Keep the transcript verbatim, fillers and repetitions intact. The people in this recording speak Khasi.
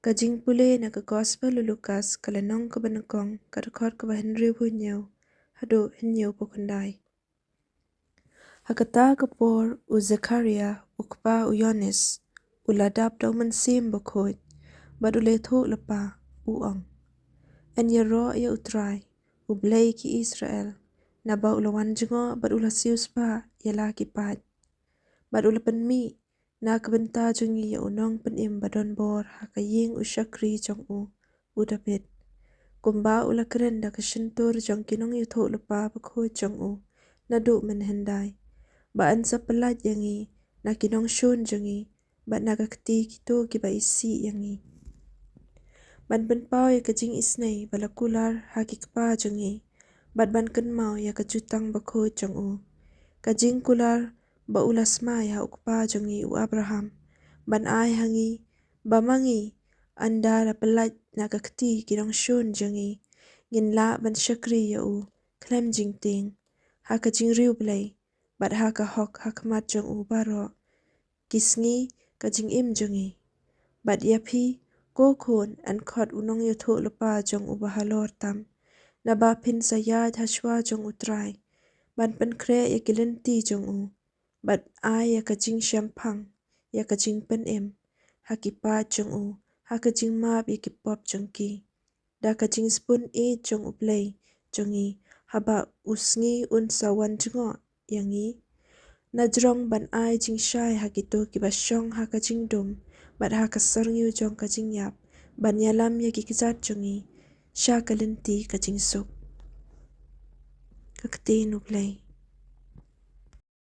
Ka jingpule na ka Gospel u Lukas, ka lynnong kaba nyngkong, ka dkhot kaba hynriewphew hynñiew haduh hynñiewphew khyndai. Ha kata ka por u Zekaria, u kpa u Ïoannis, u la dap da u Mynsiem Bakhuid, bad u la ïathuh lypa, u ong: Yn ïaroh ïa U Trai, U Blei ki Israel, naba u la wan jngoh bad u la siewspah ïa la ki paid. Bad u la pynmih na ka bynta jong ngi ïa u Nongpynim badonbor ha ka ïing u shakri jong u, u Dabid, kumba u la kren da ka shyntur jong ki nongïathuhlypa bakhuid jong u naduh mynhyndai, ba yn sa pyllait ïa ngi na ki nongshun jong ngi, bad na ka kti kito kiba isih ïa ngi, ban pynpaw ïa ka jingisynei ba la kular ha ki kpa jong ngi, bad ban kynmaw ïa ka jutang bakhuid jong u, ka jingkular ba u la smai ha u kpa jong ngi u Abraham, ban ai ha ngi, ba ma ngi, ynda la pyllait na ka kti ki nongshun jong ngi, ngin lah ban shakri ïa u khlem jingtieng, ha ka jingriewblei, bad ha ka hok ha khmat jong u baroh ki sngi ka jingim jong ngi. Bad ïa phi, ko khun, yn khot u nongïathuhlypa jong u bahalor tam, naba phin sa ïaid ha shuwa jong U Trai, ban pynkhreh ïa ki lynti jong u, bad ai ïa ka jingshemphang, ïa ka jingpynim ha ki paid jong u, ha ka jingmap ïa ki pop jong ki, da ka jingspun ïeit jong U Blei jong ngi, haba u sngi un sa wan jngoh ïa ngi, na jrong ban ai jingshai ha kito kiba shong ha ka jingdum, bad ha ka syrngiew jong ka jingïap, ban ïalam ïa ki kjat jong ngi sha ka lynti ka jingsuk. Ka ktien U Blei.